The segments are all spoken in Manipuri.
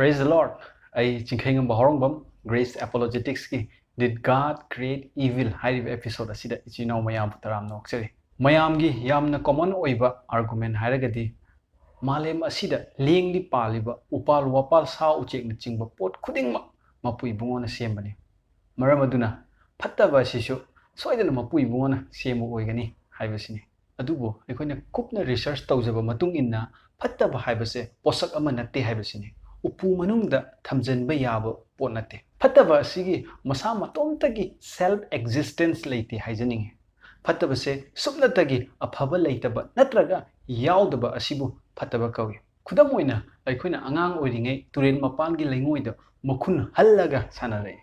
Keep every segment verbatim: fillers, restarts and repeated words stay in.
Praise the Lord! ꯑꯩ ꯆꯤꯡꯈꯩꯉꯝꯕ ꯍꯧꯔꯣꯡꯕꯝ, Grace Apologeticsꯀꯤ Did God Create Evil ꯍꯥꯏꯔꯤꯕ episode ꯑꯁꯤꯗ ꯏꯆꯤꯟ ꯏꯅꯥꯎ ꯃꯌꯥꯝꯕꯨ ꯇꯔꯥꯝꯅ ꯑꯣꯛꯆꯔꯤ꯫ ꯃꯌꯥꯝꯒꯤ ꯌꯥꯝꯅ common ꯑꯣꯏꯕ argument ꯍꯥꯏꯔꯒꯗꯤ, ꯃꯥꯂꯦꯝ ꯑꯁꯤꯗ ꯂꯦꯡꯂꯤ ꯄꯥꯜꯂꯤꯕ ꯎꯄꯥꯜ ꯋꯥꯄꯥꯜ, ꯁꯥ ꯎꯆꯦꯛꯅꯆꯤꯡꯕ ꯄꯣꯠ ꯈꯨꯗꯤꯡꯃꯛ ꯃꯄꯨ ꯏꯕꯨꯡꯉꯣꯅ ꯁꯦꯝꯕꯅꯤ꯫ ꯃꯔꯝ ꯑꯗꯨꯅ ꯐꯠꯇꯕ ꯑꯁꯤꯁꯨ ꯁꯣꯏꯗꯅ ꯃꯄꯨ ꯏꯕꯨꯡꯉꯣꯅ ꯁꯦꯝꯕ ꯑꯣꯏꯒꯅꯤ ꯍꯥꯏꯕꯁꯤꯅꯤ꯫ ꯑꯗꯨꯕꯨ ꯑꯩꯈꯣꯏꯅ ꯀꯨꯞꯅ research ꯇꯧꯖꯕ ꯃꯇꯨꯡ ꯏꯟꯅ, ꯐꯠꯇꯕ ꯍꯥꯏꯕꯁꯦ ꯄꯣꯠꯁꯛ ꯑꯃ ꯅꯠꯇꯦ ꯍꯥꯏꯕꯁꯤꯅꯤ꯫ ꯎꯄꯨ ꯃꯅꯨꯡꯗ ꯊꯝꯖꯤꯟꯕ ꯌꯥꯕ ꯄꯣꯠ ꯅꯠꯇꯦ꯫ ꯐꯠꯇꯕ ꯑꯁꯤꯒꯤ ꯃꯁꯥ ꯃꯇꯣꯝꯇꯒꯤ self existence ꯂꯩꯇꯦ ꯍꯥꯏꯖꯅꯤꯡꯉꯤ꯫ ꯐꯠꯇꯕꯁꯦ ꯁꯨꯞꯅꯇꯒꯤ ꯑꯐꯕ ꯂꯩꯇꯕ ꯅꯠꯇ꯭ꯔꯒ ꯌꯥꯎꯗꯕ ꯑꯁꯤꯕꯨ ꯐꯠꯇꯕ ꯀꯧꯏ꯫ ꯈꯨꯗꯝ ꯑꯣꯏꯅ, ꯑꯩꯈꯣꯏꯅ ꯑꯉꯥꯡ ꯑꯣꯏꯔꯤꯉꯩ ꯇꯨꯔꯦꯜ ꯃꯄꯥꯟꯒꯤ ꯂꯩꯉꯣꯏꯗ ꯃꯈꯨꯟ ꯍꯜꯂꯒ ꯁꯥꯟꯅꯔꯛꯏ꯫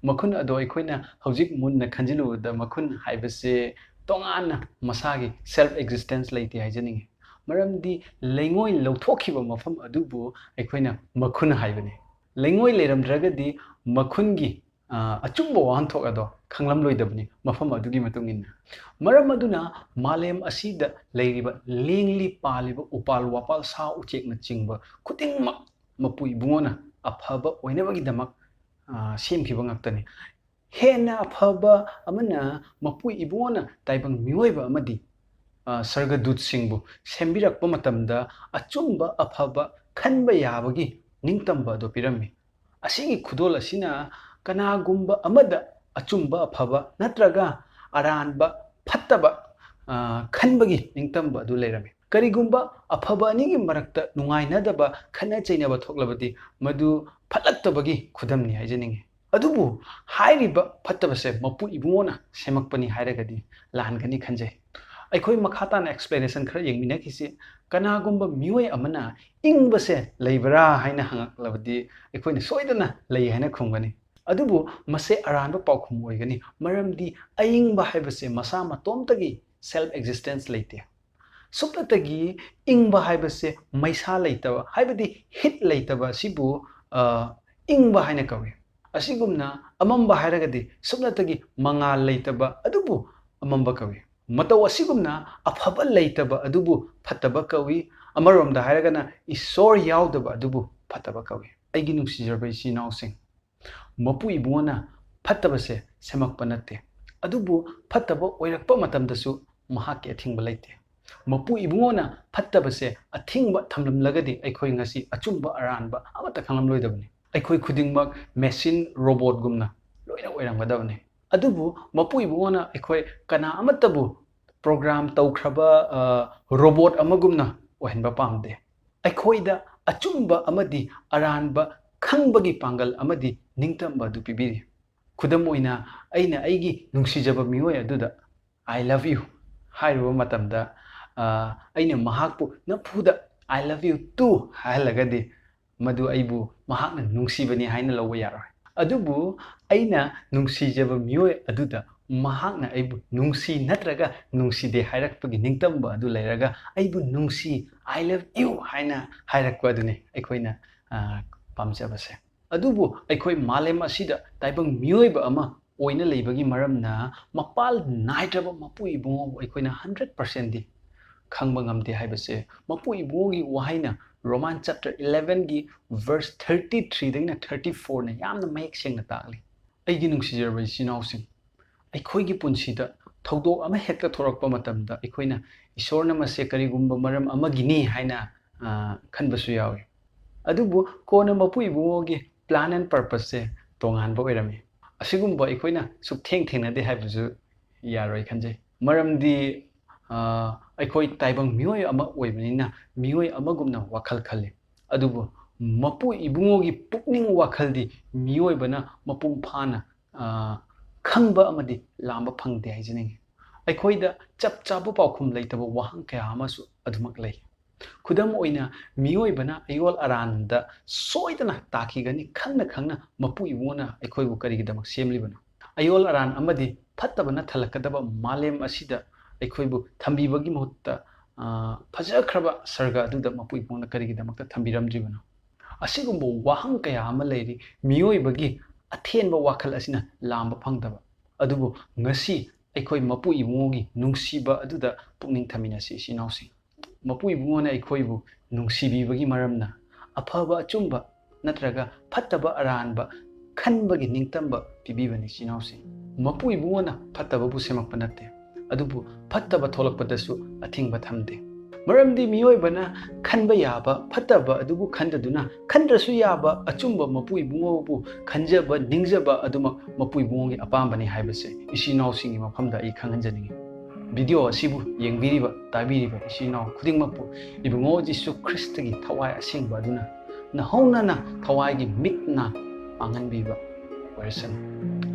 ꯃꯈꯨꯟ ꯑꯗꯣ ꯑꯩꯈꯣꯏꯅ ꯍꯧꯖꯤꯛ ꯃꯨꯟꯅ ꯈꯟꯖꯤꯜꯂꯨꯕꯗ, ꯃꯈꯨꯟ ꯍꯥꯏꯕꯁꯦ ꯇꯣꯉꯥꯟꯅ ꯃꯁꯥꯒꯤ self existence ꯂꯩꯇꯦ ꯍꯥꯏꯖꯅꯤꯡꯉꯤ꯫ ꯃꯔꯝꯗꯤ ꯂꯩꯉꯣꯏ ꯂꯧꯊꯣꯛꯈꯤꯕ ꯃꯐꯝ ꯑꯗꯨꯕꯨ ꯑꯩꯈꯣꯏꯅ ꯃꯈꯨꯟ ꯍꯥꯏꯕꯅꯤ꯫ ꯂꯩꯉꯣꯏ ꯂꯩꯔꯝꯗ꯭ꯔꯒꯗꯤ ꯃꯈꯨꯟꯒꯤ, ꯑ, ꯑꯆꯨꯝꯕ ꯋꯥꯍꯟꯊꯣꯛ ꯑꯗꯣ ꯈꯪꯂꯝꯂꯣꯏꯗꯕꯅꯤ, ꯃꯐꯝ ꯑꯗꯨꯒꯤ ꯃꯇꯨꯡ ꯏꯟꯅ꯫ ꯃꯔꯝ ꯑꯗꯨꯅ ꯃꯥꯂꯦꯝ ꯑꯁꯤꯗ ꯂꯩꯔꯤꯕ ꯂꯦꯡꯂꯤ ꯄꯥꯜꯂꯤꯕ ꯎꯄꯥꯜ ꯋꯥꯄꯥꯜ, ꯁꯥ ꯎꯆꯦꯛꯅꯆꯤꯡꯕ ꯈꯨꯗꯤꯡꯃꯛ ꯃꯄꯨ ꯏꯕꯨꯡꯉꯣꯅ ꯑꯐꯕ ꯑꯣꯏꯅꯕꯒꯤꯗꯃꯛ, ꯑ, ꯁꯦꯝꯈꯤꯕ ꯉꯥꯛꯇꯅꯤ꯫ ꯍꯦꯟꯅ ꯑꯐꯕ ꯑꯃꯅ ꯃꯄꯨ ꯏꯕꯨꯡꯉꯣꯅ ꯇꯥꯏꯕꯪ ꯃꯤꯑꯣꯏꯕ ꯑꯃꯗꯤ, ꯑ, ꯁꯔꯒꯗꯨꯠꯁꯤꯡꯕꯨ ꯁꯦꯝꯕꯤꯔꯛꯄ ꯃꯇꯝꯗ ꯑꯆꯨꯝꯕ ꯑꯐꯕ ꯈꯟꯕ ꯌꯥꯕꯒꯤ ꯅꯤꯡꯇꯝꯕ ꯑꯗꯨ ꯄꯤꯔꯝꯃꯤ꯫ ꯑꯁꯤꯒꯤ ꯈꯨꯗꯣꯜ ꯑꯁꯤꯅ ꯀꯅꯥꯒꯨꯝꯕ ꯑꯃꯗ ꯑꯆꯨꯝꯕ ꯑꯐꯕ ꯅꯠꯇ꯭ꯔꯒ ꯑꯔꯥꯟꯕ ꯐꯠꯇꯕ, ꯑ, ꯈꯟꯕꯒꯤ ꯅꯤꯡꯇꯝꯕ ꯑꯗꯨ ꯂꯩꯔꯝꯃꯤ꯫ ꯀꯔꯤꯒꯨꯝꯕ ꯑꯐꯕ ꯑꯅꯤꯒꯤ ꯃꯔꯛꯇ ꯅꯨꯡꯉꯥꯏꯅꯗꯕ, ꯈꯠꯅ ꯆꯩꯅꯕ ꯊꯣꯛꯂꯕꯗꯤ, ꯃꯗꯨ ꯐꯠꯂꯛꯇꯕꯒꯤ ꯈꯨꯗꯝꯅꯤ ꯍꯥꯏꯖꯅꯤꯡꯉꯤ꯫ ꯑꯗꯨꯕꯨ ꯍꯥꯏꯔꯤꯕ ꯐꯠꯇꯕꯁꯦ ꯃꯄꯨ ꯏꯕꯨꯡꯉꯣꯅ ꯁꯦꯝꯃꯛꯄꯅꯤ ꯍꯥꯏꯔꯒꯗꯤ ꯂꯥꯟꯒꯅꯤ ꯈꯟꯖꯩ꯫ ꯑꯩꯈꯣꯏ ꯃꯈꯥ ꯇꯥꯅ explanation ꯈꯔ ꯌꯦꯡꯃꯤꯟꯅꯈꯤꯁꯤ꯫ ꯀꯅꯥꯒꯨꯝꯕ ꯃꯤꯑꯣꯏ ꯑꯃꯅ ꯏꯪꯕꯁꯦ ꯂꯩꯕ꯭ꯔꯥ ꯍꯥꯏꯅ ꯍꯪꯉꯛꯂꯕꯗꯤ, ꯑꯩꯈꯣꯏꯅ ꯁꯣꯏꯗꯅ ꯂꯩ ꯍꯥꯏꯅ ꯈꯨꯝꯒꯅꯤ꯫ ꯑꯗꯨꯕꯨ ꯃꯁꯦ ꯑꯔꯥꯟꯕ ꯄꯥꯎꯈꯨꯝ ꯑꯣꯏꯒꯅꯤ, ꯃꯔꯝꯗꯤ ꯑꯏꯪꯕ ꯍꯥꯏꯕꯁꯦ ꯃꯁꯥ ꯃꯇꯣꯝꯇꯒꯤ self existence ꯂꯩꯇꯦ꯫ ꯁꯨꯞꯅꯇꯒꯤ ꯏꯪꯕ ꯍꯥꯏꯕꯁꯦ ꯃꯩꯁꯥ ꯂꯩꯇꯕ, ꯍꯥꯏꯕꯗꯤ heat ꯂꯩꯇꯕ ꯑꯁꯤꯕꯨ, ꯑ, ꯏꯪꯕ ꯍꯥꯏꯅ ꯀꯧꯏ꯫ ꯑꯁꯤꯒꯨꯝꯅ ꯑꯃꯝꯕ ꯍꯥꯏꯔꯒꯗꯤ ꯁꯨꯞꯅꯇꯒꯤ ꯃꯉꯥꯜ ꯂꯩꯇꯕ ꯑꯗꯨꯕꯨ ꯑꯃꯝꯕ ꯀꯧꯏ꯫ ꯃꯇꯧ ꯑꯁꯤꯒꯨꯝꯅ ꯑꯐꯕ ꯂꯩꯇꯕ ꯑꯗꯨꯕꯨ ꯐꯠꯇꯕ ꯀꯧꯏ꯫ ꯑꯃꯔꯣꯝꯗ ꯍꯥꯏꯔꯒꯅ ꯏꯁꯣꯔ ꯌꯥꯎꯗꯕ ꯑꯗꯨꯕꯨ ꯐꯠꯇꯕ ꯀꯧꯏ꯫ ꯑꯩꯒꯤ ꯅꯨꯡꯁꯤꯖꯔꯕ ꯏꯆꯤꯟ ꯏꯅꯥꯎꯁꯤꯡ, ꯃꯄꯨ ꯏꯕꯨꯡꯉꯣꯅ ꯐꯠꯇꯕꯁꯦ ꯁꯦꯝꯃꯛꯄ ꯅꯠꯇꯦ, ꯑꯗꯨꯕꯨ ꯐꯠꯇꯕ ꯑꯣꯏꯔꯛꯄ ꯃꯇꯝꯗꯁꯨ ꯃꯍꯥꯛꯀꯤ ꯑꯊꯤꯡꯕ ꯂꯩꯇꯦ꯫ ꯃꯄꯨ ꯏꯕꯨꯡꯉꯣꯅ ꯐꯠꯇꯕꯁꯦ ꯑꯊꯤꯡꯕ ꯊꯝꯂꯝꯂꯒꯗꯤ ꯑꯩꯈꯣꯏ ꯉꯁꯤ ꯑꯆꯨꯝꯕ ꯑꯔꯥꯟꯕ ꯑꯃꯠꯇ ꯈꯪꯂꯝꯂꯣꯏꯗꯕꯅꯤ꯫ ꯑꯩꯈꯣꯏ ꯈꯨꯗꯤꯡꯃꯛ ꯃꯦꯁꯤꯟ, ꯔꯣꯕꯣꯠꯒꯨꯝꯅ ꯂꯣꯏꯅ ꯑꯣꯏꯔꯝꯒꯗꯕꯅꯤ꯫ ꯑꯗꯨꯕꯨ ꯃꯄꯨ ꯏꯕꯨꯡꯉꯣꯅ ꯑꯩꯈꯣꯏ ꯀꯅꯥ ꯑꯃꯠꯇꯕꯨ ꯄ꯭ꯔꯣꯒ꯭ꯔꯥꯝ ꯇꯧꯈ꯭ꯔꯕ, ꯑ, ꯔꯣꯕꯣꯠ ꯑꯃꯒꯨꯝꯅ ꯑꯣꯏꯍꯟꯕ ꯄꯥꯝꯗꯦ꯫ ꯑꯩꯈꯣꯏꯗ ꯑꯆꯨꯝꯕ ꯑꯃꯗꯤ ꯑꯔꯥꯟꯕ ꯈꯪꯕꯒꯤ ꯄꯥꯡꯒꯜ ꯑꯃꯗꯤ ꯅꯤꯡꯇꯝꯕ ꯑꯗꯨ ꯄꯤꯕꯤꯔꯤ꯫ ꯈꯨꯗꯝ ꯑꯣꯏꯅ, ꯑꯩꯅ ꯑꯩꯒꯤ ꯅꯨꯡꯁꯤꯖꯕ ꯃꯤꯑꯣꯏ ꯑꯗꯨꯗ "I love you" ꯍꯥꯏꯔꯨꯕ ꯃꯇꯝꯗ, ꯑ, ꯑꯩꯅ ꯃꯍꯥꯛꯄꯨ ꯅꯝꯐꯨꯗ "I love you too" ꯍꯥꯏꯍꯜꯂꯒꯗꯤ, ꯃꯗꯨ ꯑꯩꯕꯨ ꯃꯍꯥꯛꯅ ꯅꯨꯡꯁꯤꯕꯅꯤ ꯍꯥꯏꯅ ꯂꯧꯕ ꯌꯥꯔꯣꯏ꯫ ꯑꯗꯨꯕꯨ ꯑꯩꯅ ꯅꯨꯡꯁꯤꯖꯕ ꯃꯤꯑꯣꯏ ꯑꯗꯨꯗ ꯃꯍꯥꯛꯅ ꯑꯩꯕꯨ ꯅꯨꯡꯁꯤ ꯅꯠꯇ꯭ꯔꯒ ꯅꯨꯡꯁꯤꯗꯦ ꯍꯥꯏꯔꯛꯄꯒꯤ ꯅꯤꯡꯇꯝꯕ ꯑꯗꯨ ꯂꯩꯔꯒ, "ꯑꯩꯕꯨ ꯅꯨꯡꯁꯤ, I love you" ꯍꯥꯏꯅ ꯍꯥꯏꯔꯛꯄ ꯑꯗꯨꯅꯤ ꯑꯩꯈꯣꯏꯅ, ꯑ, ꯄꯥꯝꯖꯕꯁꯦ꯫ ꯑꯗꯨꯕꯨ ꯑꯩꯈꯣꯏ ꯃꯥꯂꯦꯝ ꯑꯁꯤꯗ ꯇꯥꯏꯕꯪ ꯃꯤꯑꯣꯏꯕ ꯑꯃ ꯑꯣꯏꯅ ꯂꯩꯕꯒꯤ ꯃꯔꯝꯅ, ꯃꯄꯥꯜ ꯅꯥꯏꯗ꯭ꯔꯕ ꯃꯄꯨ ꯏꯕꯨꯡꯉꯣꯕꯨ ꯑꯩꯈꯣꯏꯅ ꯍꯟꯗ꯭ꯔꯦꯠ ꯄꯥꯔꯁꯦꯟꯗꯤ ꯈꯪꯕ ꯉꯝꯗꯦ ꯍꯥꯏꯕꯁꯦ ꯃꯄꯨ ꯏꯕꯨꯡꯉꯣꯒꯤ ꯋꯥꯍꯩꯅ, ꯔꯣꯃꯥꯟ ꯆꯦꯞꯇꯔ ꯏꯂꯦꯚꯦꯟꯒꯤ ꯚꯔꯁ ꯊꯥꯔꯇꯤ ꯊ꯭ꯔꯤꯗꯒꯤꯅ ꯊꯥꯔꯇꯤ ꯐꯣꯔꯅ ꯌꯥꯝꯅ ꯃꯌꯦꯛ ꯁꯦꯡꯅ ꯇꯥꯛꯂꯤ꯫ ꯑꯩꯒꯤ ꯅꯨꯡꯁꯤꯖꯔꯕ ꯏꯆꯤꯟ ꯏꯅꯥꯎꯁꯤꯡ, ꯑꯩꯈꯣꯏꯒꯤ ꯄꯨꯟꯁꯤꯗ ꯊꯧꯗꯣꯛ ꯑꯃ ꯍꯦꯛꯇ ꯊꯣꯔꯛꯄ ꯃꯇꯝꯗ, ꯑꯩꯈꯣꯏꯅ ꯏꯁꯣꯔꯅ ꯃꯁꯦ ꯀꯔꯤꯒꯨꯝꯕ ꯃꯔꯝ ꯑꯃꯒꯤꯅꯤ ꯍꯥꯏꯅ, ꯑ, ꯈꯟꯕꯁꯨ ꯌꯥꯎꯏ꯫ ꯑꯗꯨꯕꯨ ꯀꯣꯟꯅ ꯃꯄꯨ ꯏꯕꯨꯡꯉꯣꯒꯤ plan and purposeꯁꯦ ꯇꯣꯉꯥꯟꯕ ꯑꯣꯏꯔꯝꯃꯤ꯫ ꯑꯁꯤꯒꯨꯝꯕ ꯑꯩꯈꯣꯏꯅ ꯁꯨꯛꯊꯦꯡ ꯊꯦꯡꯅꯗꯦ ꯍꯥꯏꯕꯁꯨ ꯌꯥꯔꯣꯏ ꯈꯟꯖꯩ꯫ ꯃꯔꯝꯗꯤ, ꯑ, ꯑꯩꯈꯣꯏ ꯇꯥꯏꯕꯪ ꯃꯤꯑꯣꯏ ꯑꯃ ꯑꯣꯏꯕꯅꯤꯅ, ꯃꯤꯑꯣꯏ ꯑꯃꯒꯨꯝꯅ ꯋꯥꯈꯜ ꯈꯜꯂꯤ꯫ ꯑꯗꯨꯕꯨ ꯃꯄꯨ ꯏꯕꯨꯡꯉꯣꯒꯤ ꯄꯨꯛꯅꯤꯡ ꯋꯥꯈꯜꯗꯤ ꯃꯤꯑꯣꯏꯕꯅ ꯃꯄꯨꯡ ꯐꯥꯅ, ꯑ, ꯈꯪꯕ ꯑꯃꯗꯤ ꯂꯥꯝꯕ ꯐꯪꯗꯦ ꯍꯥꯏꯖꯅꯤꯡꯏ꯫ ꯑꯩꯈꯣꯏꯗ ꯆꯞ ꯆꯥꯕ ꯄꯥꯎꯈꯨꯝ ꯂꯩꯇꯕ ꯋꯥꯍꯪ ꯀꯌꯥ ꯑꯃꯁꯨ ꯑꯗꯨꯃꯛ ꯂꯩ꯫ ꯈꯨꯗꯝ ꯑꯣꯏꯅ, ꯃꯤꯑꯣꯏꯕꯅ ꯑꯌꯣꯜ ꯑꯔꯥꯟꯗ ꯁꯣꯏꯗꯅ ꯇꯥꯈꯤꯒꯅꯤ, ꯈꯪꯅ ꯈꯪꯅ ꯃꯄꯨ ꯏꯕꯨꯡꯉꯣꯅ ꯑꯩꯈꯣꯏꯕꯨ ꯀꯔꯤꯒꯤꯗꯃꯛ ꯁꯦꯝꯂꯤꯕꯅꯣ? ꯑꯌꯣꯜ ꯑꯔꯥꯟ ꯑꯃꯗꯤ ꯐꯠꯇꯕꯅ ꯊꯜꯂꯛꯀꯗꯕ ꯃꯥꯂꯦꯝ ꯑꯁꯤꯗ ꯑꯩꯈꯣꯏꯕꯨ ꯊꯝꯕꯤꯕꯒꯤ ꯃꯍꯨꯠꯇ, ꯑ, ꯐꯖꯈ꯭ꯔꯕ ꯁꯔꯒ ꯑꯗꯨꯗ ꯃꯄꯨ ꯏꯕꯨꯡꯉꯣꯅ ꯀꯔꯤꯒꯤꯗꯃꯛꯇ ꯊꯝꯕꯤꯔꯝꯗ꯭ꯔꯤꯕꯅꯣ? ꯑꯁꯤꯒꯨꯝꯕ ꯋꯥꯍꯪ ꯀꯌꯥ ꯑꯃ ꯂꯩꯔꯤ꯫ ꯃꯤꯑꯣꯏꯕꯒꯤ ꯑꯊꯦꯟꯕ ꯋꯥꯈꯜ ꯑꯁꯤꯅ ꯂꯥꯝꯕ ꯐꯪꯗꯕ꯫ ꯑꯗꯨꯕꯨ ꯉꯁꯤ ꯑꯩꯈꯣꯏ ꯃꯄꯨ ꯏꯕꯨꯡꯉꯣꯒꯤ ꯅꯨꯡꯁꯤꯕ ꯑꯗꯨꯗ ꯄꯨꯛꯅꯤꯡ ꯊꯝꯃꯤꯟꯅꯁꯤ, ꯏꯆꯤꯟ ꯏꯅꯥꯎꯁꯤꯡ꯫ ꯃꯄꯨ ꯏꯕꯨꯡꯉꯣꯅ ꯑꯩꯈꯣꯏꯕꯨ ꯅꯨꯡꯁꯤꯕꯤꯕꯒꯤ ꯃꯔꯝꯅ, ꯑꯐꯕ ꯑꯆꯨꯝꯕ ꯅꯠꯇ꯭ꯔꯒ ꯐꯠꯇꯕ ꯑꯔꯥꯟꯕ ꯈꯟꯕꯒꯤ ꯅꯤꯡꯇꯝꯕ ꯄꯤꯕꯤꯕꯅꯤ ꯏꯆꯤꯟ ꯏꯅꯥꯎꯁꯤꯡ꯫ ꯃꯄꯨ ꯏꯕꯨꯡꯉꯣꯅ ꯐꯠꯇꯕꯕꯨ ꯁꯦꯝꯃꯛꯄ ꯅꯠꯇꯦ, ꯑꯗꯨꯕꯨ ꯐꯠꯇꯕ ꯊꯣꯛꯂꯛꯄꯗꯁꯨ ꯑꯊꯤꯡꯕ ꯊꯝꯗꯦ꯫ ꯃꯔꯝꯗꯤ ꯃꯤꯑꯣꯏꯕꯅ ꯈꯟꯕ ꯌꯥꯕ ꯐꯠꯇꯕ ꯑꯗꯨꯕꯨ ꯈꯟꯗꯗꯨꯅ ꯈꯟꯗ꯭ꯔꯁꯨ ꯌꯥꯕ ꯑꯆꯨꯝꯕ ꯃꯄꯨ ꯏꯕꯨꯡꯉꯣꯕꯨ ꯈꯟꯖꯕ ꯅꯤꯡꯖꯕ ꯑꯗꯨꯃꯛ ꯃꯄꯨ ꯏꯕꯨꯡꯉꯣꯒꯤ ꯑꯄꯥꯝꯕꯅꯤ ꯍꯥꯏꯕꯁꯦ ꯏꯆꯤꯟ ꯏꯅꯥꯎꯁꯤꯡꯒꯤ ꯃꯐꯝꯗ ꯑꯩ ꯈꯪꯍꯟꯖꯅꯤꯡꯏ꯫ ꯚꯤꯗꯤꯑꯣ ꯑꯁꯤꯕꯨ ꯌꯦꯡꯕꯤꯔꯤꯕ ꯇꯥꯕꯤꯔꯤꯕ ꯏꯆꯤꯟ ꯏꯅꯥꯎ ꯈꯨꯗꯤꯡꯃꯛꯄꯨ ꯏꯕꯨꯡꯉꯣ ꯖꯤꯁꯨ ꯈ꯭ꯔꯤꯁꯇꯒꯤ ꯊꯋꯥꯏ ꯑꯁꯦꯡꯕ ꯑꯗꯨꯅ ꯅꯍꯧꯅꯅ ꯊꯋꯥꯏꯒꯤ ꯃꯤꯠ ꯅꯥ ꯄꯥꯡꯍꯟꯕꯤꯕ ꯑꯣꯏꯔꯁꯅꯨ꯫